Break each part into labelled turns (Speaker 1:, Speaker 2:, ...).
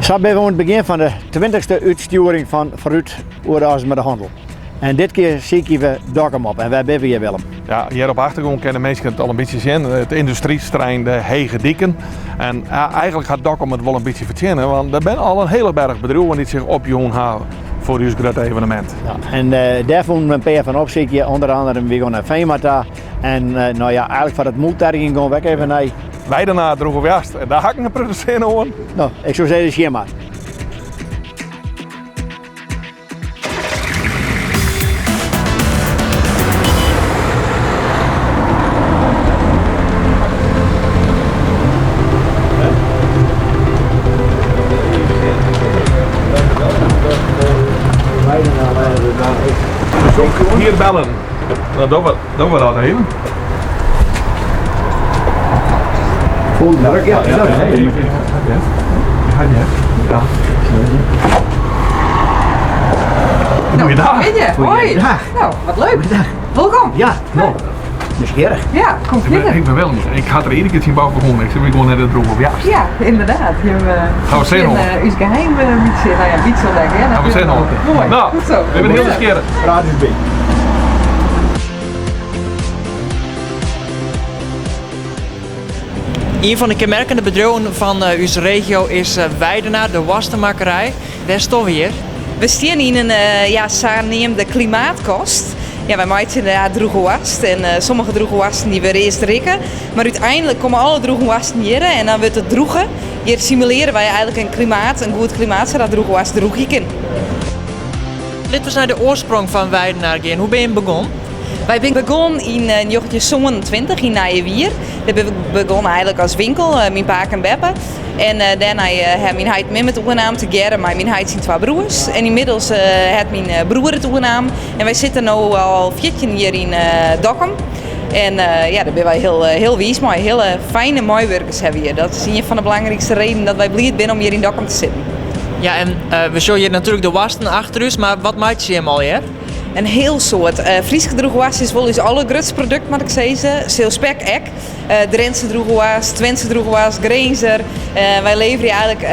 Speaker 1: Sa binne we oan it begjin fan de twintichste útstjoering fan Foarút oer de as mei de hannel. En dit kear sykje we Dokkum op. En wêr binne we hjir, Willem?
Speaker 2: Ja, hjir op achtergrûn kinne minsken it al in bytsje sjen. It yndustryterrein de Hege Diken. En ja, eigentlik hat Dokkum it wol in bytsje fertsjinne, want der binne al in hiele berch bedriuwen dy't sich opjûn hawwe foar ús grutte evenemint.
Speaker 1: Ja, en dêr fûnen we in pear fan opsykje. Under andere we gean nei Veenma ta. En no ja, eigentlik foar it mûlterjen gean we ek even nei
Speaker 2: Weidenaar Droege Woarst. En dêr ha ik in protte sin oan.
Speaker 1: No, ik soe sizze sjen mar.
Speaker 2: Hier bellen. Nou, doen we, doen we dat even.
Speaker 1: Voel druk, ja.
Speaker 2: Ja, ja, ja. Ja. Goeiedag.
Speaker 3: Goedemiddag. Hoi. Nou, wat leuk. Wolkom.
Speaker 1: Ja, no. Nijsgjirrich.
Speaker 3: Ja, kom
Speaker 2: Ik ben,
Speaker 3: fierder.
Speaker 2: ik ben Willem. Ik had er iedere keer zien boven gewoon. Ik zit gewoon net het droeg op jacht.
Speaker 3: Ja, inderdaad. Je hebt,
Speaker 2: Gaan we zin
Speaker 3: uh,
Speaker 2: hoor.
Speaker 3: ons geheim een beetje, nou ja, een beetje ontdekken. hè,
Speaker 2: Gaan we zin
Speaker 3: natuurlijk.
Speaker 2: hoor.
Speaker 3: Mooi.
Speaker 2: Nou,
Speaker 3: Goed zo.
Speaker 2: we zijn heel nieuwsgierig.
Speaker 1: Praat eens bij.
Speaker 4: Een van de kenmerkende bedriuwen fan uh, ús regio is uh, Weidenaar, de woarstemakkerij. Wêr steane we hjir?
Speaker 3: We stean yn in uh, ja, saneamde klimaatkast. Ja, wy meitsje inderdaad droege woarst en uh, sommige droege woarsten dy wurde earst rikke. Mar úteinlik komme alle droege woarsten hjir en dan wurdt it droege. Hjir simulearje wy eigentlik in klimaat, in goed klimaat, sadat droege woarst droegje kin.
Speaker 4: Litte we ris nei de oarsprong fan Weidenaar gean. Hoe binne jim begûn?
Speaker 3: Wy binne begûn yn 1927 yn Nijewier. Dêr binne we begûn eigentlik as winkel, myn pake en beppe. En dêrnei ha myn heit en mem it oernaam tegearre mei myn heit syn twa broers. En ynmiddels hat myn broer it oernaam. En wy sitte no al 14 jier yn Dokkum. En ja, dêr binne wy hiel, hiel wiis mei. Hiele fijne meiwurkers hawwe we hjir. Dat is ien fan de belangrykste redenen dat wy bliid binne om hjir yn Dokkum te sitten.
Speaker 4: Ja, en we sjogge hjir natuerlik de woarsten achter ús, mar wat meitsje jim allegear?
Speaker 3: In hiel soad. Fryske droege woarst is wol ús allergrutste produkt, moat ik sizze. Seelspek ek. Drintse droege woarst, Twentse droege woarst, Grinzer. Wy leverje eigentlik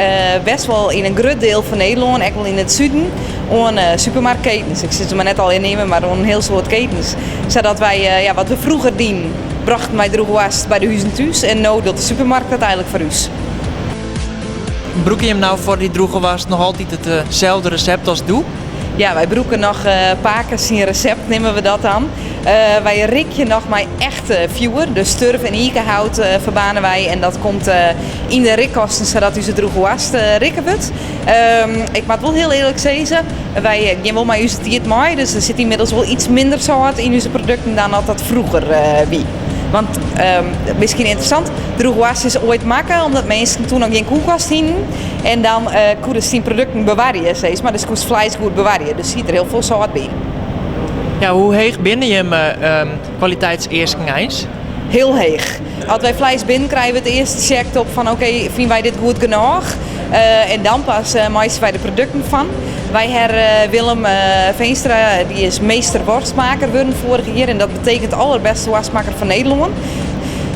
Speaker 3: best wol yn in grut diel fan Nederlân, ek wol yn it suden, oan supermarktketens. Ik sil se mar net allegear neame, mar oan in hiel soad ketens. Sadat wy, ja, wat we froeger dienen, brochten wy droege woarst by de huzen thús en no docht de supermarkt dat eigentlik foar ús.
Speaker 4: Brûke jim no foar dy droege woarst noch altyd itselde resept as doe?
Speaker 3: Ja, wy brûke noch pake syn resept, neame we dat dan. Wy rikje noch mei echt fjoer, dus turf en ikehout ferbaarne wy en dat komt yn de rikkasten sadat ús droege woarst rikke wurdt. Ik moat wol hiel earlik sizze, wy gean wol mei ús tiid mei, dus der sit ynmiddels wol iets minder sâlt yn ús produkten dan at dat froeger wie. Want miskien ynteressant, droege woarst is oait makke omdat minsken toen noch gjin koelkast hienen en dan koedest dyn produkten bewarje, sis mar. Dus koest fleis goed bewarje, dus siet der hiel folle sâlt by.
Speaker 4: Ja, hoe heech binne jim kwaliteitseasken eins?
Speaker 3: Hiel heech. As wy fleis binnenkrijge, wurdt earst checkt op fan oké, fine wy dit goed genôch? En dan pas meitsje wy der produkten fan. Wy hawwe Willem Veenstra, dy is meester worstmaker wurden foarich jier en dat betekent allerbêste woarstmakker fan Nederlân.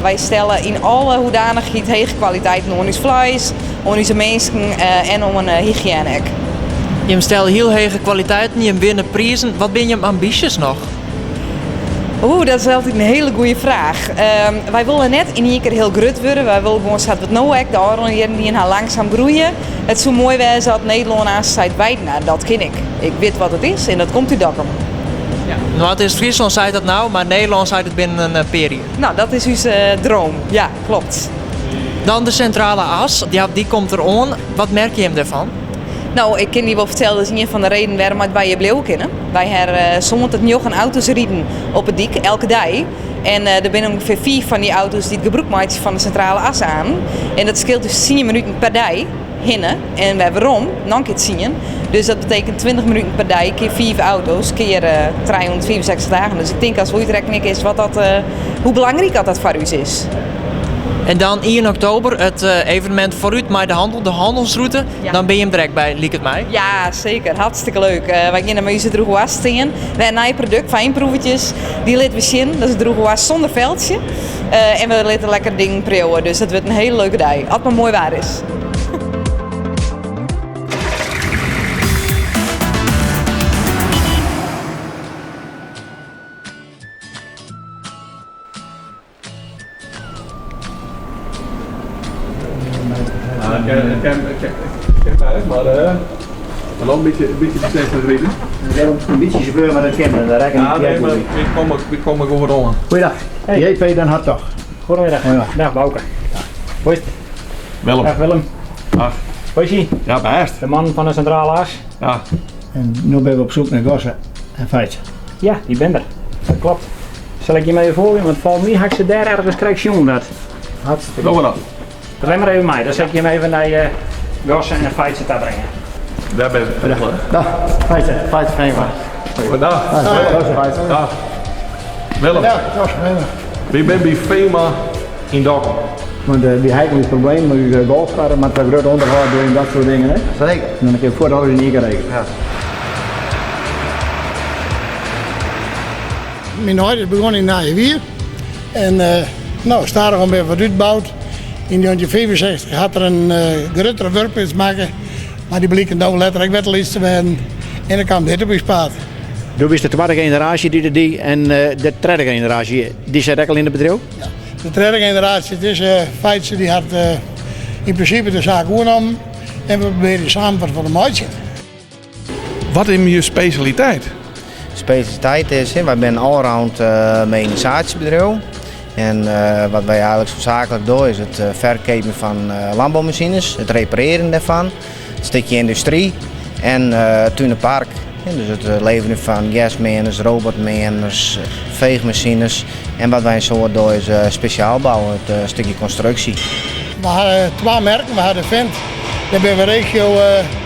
Speaker 3: Wy stelle yn alle hoedanichheid hege kwaliteiten oan ús fleis, oan ús minsken en oan hygiëne ek.
Speaker 4: Jim stelle hiel hege kwaliteiten, jim winne prizen. Wat binne jim ambysjes noch?
Speaker 3: Oeh, dat is altyd in hiele goede fraach. Wy wolle net yn ien kear hiel grut wurde. Wy wolle gewoan sa't we it no ek de ôfrûne jierren dien ha, langsum groeie. It soe moai wêze as Nederlân aanst seit, Weidenaar, dat kin ik. Ik wit wat it is en dat komt út Dokkum.
Speaker 4: Ja, Noardeast-Fryslân seit dat no, mar Nederlân seit it binnen in pear jier.
Speaker 3: No, dat is ús droom. Ja, kloppet.
Speaker 4: Dan de Sintrale As, ja, dy komt der oan. Wat merke jim dêrfan?
Speaker 3: No, ik kin dy wol fertelle, dat is ien fan de redenen wêrom't wy hjir bliuwe kinne. Wy hawwe 79 auto's riden op 'e dyk, elke dei. En der binne ûngefear fiif fan dy auto's dy't gebrûk meitsje fan de Sintrale As aan. En dat skeelt dus tsien minuten per dei hinne en wer werom, noch in kear tsien. Dus dat betekent 20 minuten per dei kear fiif auto's, kear 365 dagen. Dus ik tink as we útrekkenje is wat dat, hoe belangryk dat dat foar ús is.
Speaker 4: En dan ien oktober it evenemint Foarút mei de Handel, de hannelsrûte.
Speaker 3: Ja.
Speaker 4: Dan binne jim der ek by, liket my.
Speaker 3: Ja, seker. Hartstikke leuk. Wy geane mei ús droege woarst stean. Wer in nij produkt, fynproevertjes. Dy litte we sjen. Dat is droege woarst sûnder feltsje. En we litte lekker dingen priuwe. Dus dat wurdt in hiele leuke dei. As it mar moai waar is.
Speaker 2: kin, kin bêst, mar dan in bytsje, in bytsje foarsichtich ride.
Speaker 1: In bytsje sjauffeur, mar dat kin, dan rekken
Speaker 2: Ja, nee, mar wy komme goed oan.
Speaker 1: Goeiedag. JP den Hartog.
Speaker 5: Goedemiddag.
Speaker 1: Goedemiddag.
Speaker 5: Dag Bouke. Hoe is het?
Speaker 2: Willem.
Speaker 5: Dag Willem.
Speaker 2: Dag.
Speaker 5: Hoe is ie?
Speaker 2: Ja, bêst.
Speaker 5: De man fan de Centrale As.
Speaker 2: Ja.
Speaker 1: En no binne we op soek nei Gosse en Feitse.
Speaker 5: Ja, dy binne der. Dat klopt. Sil ik jim even foargean, want folgens my ha ik se dêr ergens krekt sjoen. Dat.
Speaker 1: Hartstikke.
Speaker 2: Dogge we dat.
Speaker 5: Rin mar even mei, dan sil ik jim even nei Gosse en Feitse ta bringe.
Speaker 2: Dêr binne se.
Speaker 1: Dag, Feitse.
Speaker 6: Feitse Veenma.
Speaker 2: Goeiedag.
Speaker 1: Gosse.
Speaker 2: Dag. Willem.
Speaker 6: Ja, Gosse Veenma.
Speaker 2: Wy binne by Veenma yn Dokkum.
Speaker 1: Want wy ha ek probleem mei ús golfkarren, moat wer grut ûnderhâld doen en dat soart dingen. Hè?
Speaker 6: Zeker.
Speaker 1: En dan kin fuort alles yn ien kear regele.
Speaker 6: Ja. Myn heit is begûn yn Nijewier en no, stadichoan binne we wat útboud. Yn 1965 hat er in gruttere wurkpleats makke, mar dy blieken no letter ek wer te lyts te wêzen en dan kaam dit op ús paad.
Speaker 1: Do bist de twadde generaasje dy't it die en de tredde generaasje dy sit ek al yn it bedriuw?
Speaker 6: Ja, de tredde generaasje, it is Feitse, dy hat yn prinsipe de saak oernommen en we probearje samen wat fan te meitsjen.
Speaker 2: Wat is je spesjaliteit?
Speaker 7: Spesjaliteit is, wy binne in allround mechanisaasjebedriuw. En wat wy eigenlik hoofdzakelijk dogge is it ferkepen fan lânboumasines, it reparearjen dêrfan, it stikje yndustry en tún en park. Dus it leverjen fan gersmeaners, robotmeaners, feechmasines en wat wy in soad dogge is spesjaal bouwe, it stikje konstruksje.
Speaker 6: We hawwe twa merken, we hawwe de Fendt, dêr binne we regio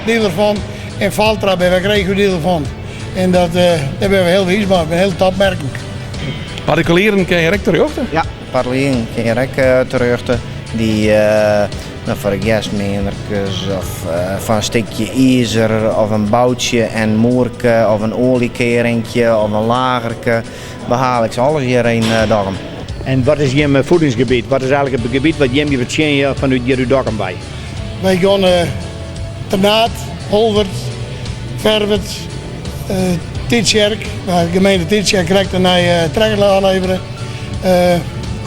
Speaker 6: dealer fan en Valtra binne we ek regio dealer fan. En dat, dêr binne we hiel wiis mei, dat binne hiele topmerken.
Speaker 2: Partikulieren kinne hjir ek terjochte?
Speaker 7: Ja, partikulieren kinne hjir ek terjochte. Dy no, foar de gersmeanerkes of foar in stikje izer of in boutsje en moerke of in oaljekearinkje of in lagerke. We ha eigentlik alles hjir yn Dokkum.
Speaker 1: En wat is jim voedingsgebiet? Wat is eigenlik it gebiet wat jim je betsjinje fanút hjir út Dokkum wei?
Speaker 6: Wy gean Ternaard, Holwert, Ferwert, Tytsjerk, de gemeente Tytsjerk krekt in nije trekker oanlevere,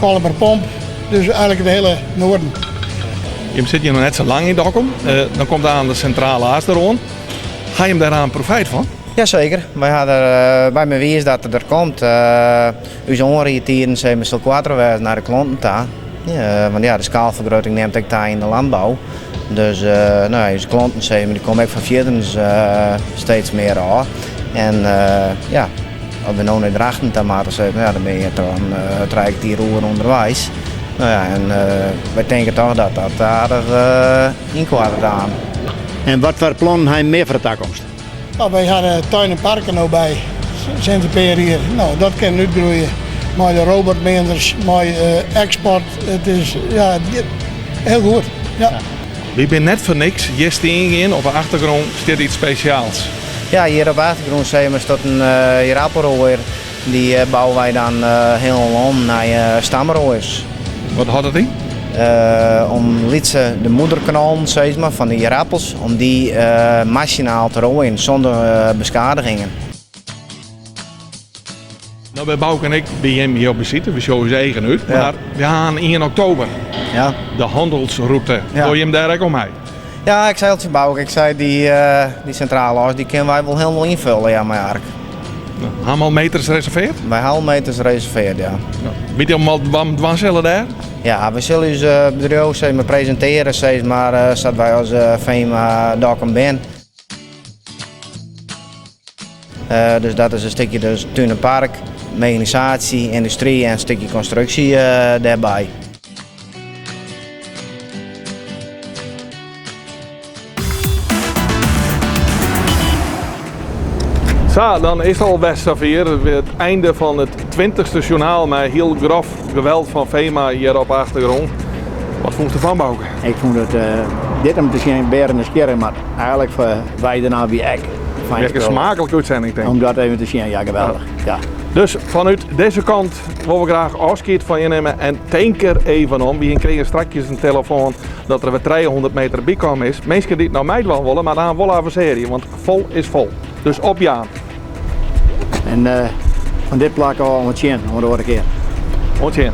Speaker 6: Kollumerpomp, dus eigenlik it hiele noarden.
Speaker 2: Jim sitte hjir noch net sa lang yn Dokkum, dan komt aan de Sintrale As deroan. Ha jim dêr aan profijt fan?
Speaker 7: Jaseker, wy ha der, wy binne wiis dat er der komt. Us oanriedtiden sil sil koarter wêze nei de klanten ta. Want ja, de skaalfergrutting nimt ek ta yn de landbou. Dus no ja, ús klanten sis mar, dy komme ek fan fierders steeds mear ôf. En ja, as we no nei Drachten ta moatte, sis mar, ja, dan binne je toch in trije kertier oer ûnderweis. No ja, en wy tinke toch dat dat aardich ynkoartet aan.
Speaker 1: En wat foar plannen ha jim mear foar de takomst?
Speaker 6: No, wy ha tuin en parken no by sinds in pear jier. No, dat kin útgroeie mei de robotmeanders, mei eksport. It is ja, hiel goed. Ja.
Speaker 2: Wy binne net foar niks hjir stean gien, op de achtergrûn stiet iets spesjaals.
Speaker 7: Ja, hjir op de achtergrûn sis mar stiet in ierappelroaier. Dy bouwe wy dan hielendal om nei stamroaiers.
Speaker 2: Wat hâldt dat yn?
Speaker 7: Om lytse de moederknollen sis mar, fan de ierappels, om dy masinaal te roaien sûnder beskadigingen.
Speaker 2: No binne Bouke en ik by jim hjir op besite, we sjogge ús eagen út, mar we ha ien oktober
Speaker 7: Ja.
Speaker 2: de hannelsrûte.
Speaker 7: Ja.
Speaker 2: Dogge jim dêr ek oan mei?
Speaker 7: Ja, ik sei al tsjin Bouke, ik sei dy, dy sintrale as dy kinne wy wol hielendal ynfolje ja, mei ark.
Speaker 2: Ha jim al meters reserveard?
Speaker 7: Wy ha al meters reserveard, ja.
Speaker 2: Witte jim al wat we dwaan sille dêr?
Speaker 7: Ja, we sille ús bedriuw sis mar, presintearje, sis mar, sa't wy as Veenma Dokkum binne. Dus dat is in stikje dus tún en park, mechanisaasje, yndustry en in stikje konstruksje dêrby.
Speaker 2: Sa, dan is it al best safier. It einde fan it twintichste sjoernaal mei hiel grof geweld fan Veenma hjir op 'e achtergrûn. Wat fûnst derfan, Bouke?
Speaker 1: Ik fûn it dit om te sjen bear en skjirre, mar eigenlik foar Weidenaar wie ek fijn
Speaker 2: Ek in
Speaker 1: spul.
Speaker 2: smaaklike útsending, tink ik.
Speaker 1: Om dat even te sjen, ja geweldich. Ja.
Speaker 2: Dus fanút dizze kant wolle we graach ôfskied fan je nimme en tink der even om, wy krigen strakjes in telefoan dat der wer 300 meter by kaam is. Minsken dy't noch meidwaan wolle, mar dan wol avensearje, want fol is fol. Dus opjaan.
Speaker 1: En fan dit plak ôf oant sjen, oant de oare kear.
Speaker 2: Oant sjen.